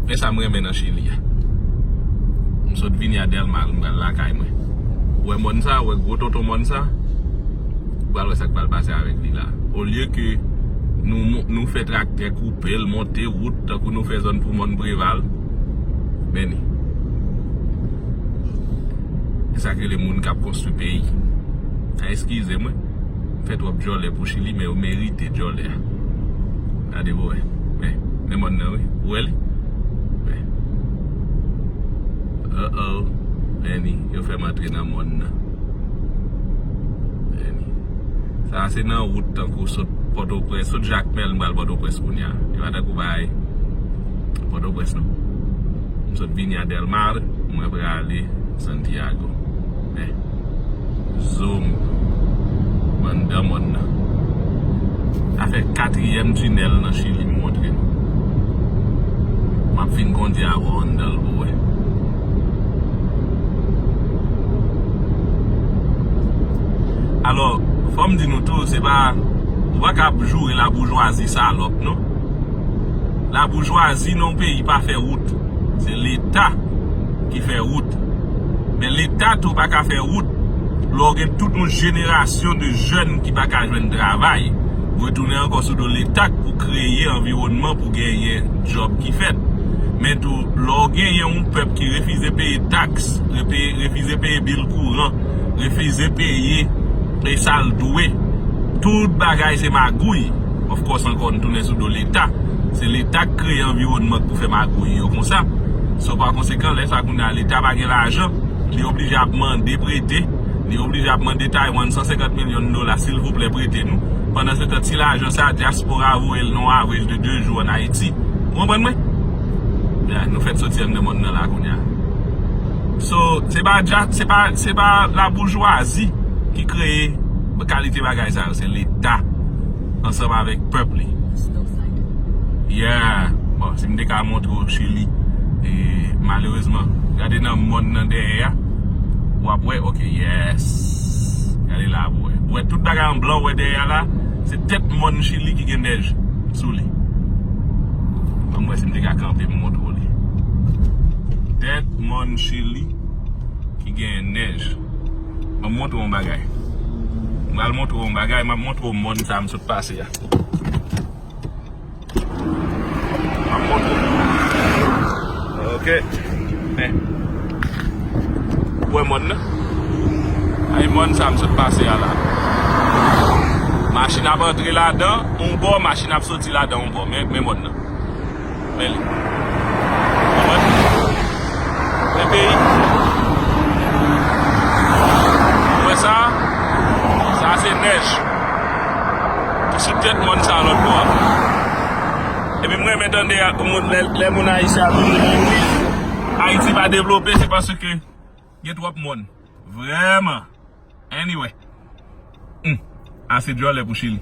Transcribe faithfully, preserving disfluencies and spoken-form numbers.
Men sa m renmen nan Chili a. M sot vini a Del Mar, m pral lakay mwen. Ou wè mòn sa, ou wè gwo tonton mòn sa? Ou pral wè sa k pral pase avèk li la. Olye ke nou, nou fè traktè koupe l, monte wout, tankou nou fè zòn pou mòn Preval. Men ni. E sa k rele moun k ap konstwi peyi. A, eskize mwen. M fè twòp djòlè pou Chili, men yo merite djòlè a. Gade pou wè. Men, men mòn nan, wi. Ou wè li? Men. Oh, oh. Men ni, yo fè m antre nan mòn nan. Men ni. Sa a se nan wout tankou sot Pòtoprens, sot Jakmèl, m pral Pòtoprens kounye a. E pa tankou bay Pòtoprens, non. M sot vini a Del Mar, mwen prale Santiago. Men. Zoom. M anndan mòn nan. Sa fè katriyèm tinèl nan Chili m montre nou. M ap fin kondi avè w anndan l pou wè. Alò, fò m di nou tou, se pa, ou pa ka ap joure laboujwazi salòp, non. Laboujwazi nan yon peyi pa fè wout. Se Leta ki fè wout. Men Leta tou pa ka fè wout lè w gen tout yon jenerasyon de jèn ki pa ka jwenn travay. Retounen ankò sou do Leta pou kreye anviwònman pou genyen djòb ki fèt. Men tou, lè w genyen yon pèp ki refize peye taks, repe-, refize peye bil kouran, refize peye e sa l dwe, tout bagay se magouy. Of course, ankò, n tounen sou do Leta. Se Leta k kreye anviwònman k pou fè magouy yo konsa. So, pa konsekan, lè sa kounye a, Leta pa gen lajan, li oblije ap mande prete, li oblije ap mande Taiwan san senkant milyon dola, silvouplè, prete nou. Pandan se tan, ti lajan sa, dyaspora voye l nan yon average de de jou ann Ayiti. Ou konprann mwen? Ya, nou fèk soti anndan mòn nan la kounye a. So, se pa dja-, se pa, se pa laboujwazi ki kreye kalite bagay sa yo, se Leta ansanm avèk pèp li. Yeah. Bon, si m te ka montre w Chili, e, malerezman, gade nan mòn nan dèyè a, w ap wè, ok, yes. Gade la pou wè. Ou wè tout bagay an blan, ou wè dèyè a la, se tèt mòn Chili ki gen nèj sou li. Ban m wè si m te ka kanpe m montre w li. Tèt mòn Chili ki gen nèj. Ban m montre w yon bagay. M pral montre w yon bagay, m ap montre w mòn sa m sot pase a. M ap montre w. Ok. Men. Ou wè mòn nan? Ay, mòn sa m sot pase a la. Machin ap antre ladan, yon bò, machin ap soti ladan, yon bò. Men, men mòn nan. Men li. Ou wè? Men peyi. Ou wè sa? Sa se nèj. Ki sou tèt mòn sa lòt bò a. Epi m renmen tande a, moun, lè, lè moun ayisyen ap vin di, wi, Ayiti pa devlope, se paske gen twòp mòn. Vrèman. Anyway. Hmm. Ase djòlè pou Chili.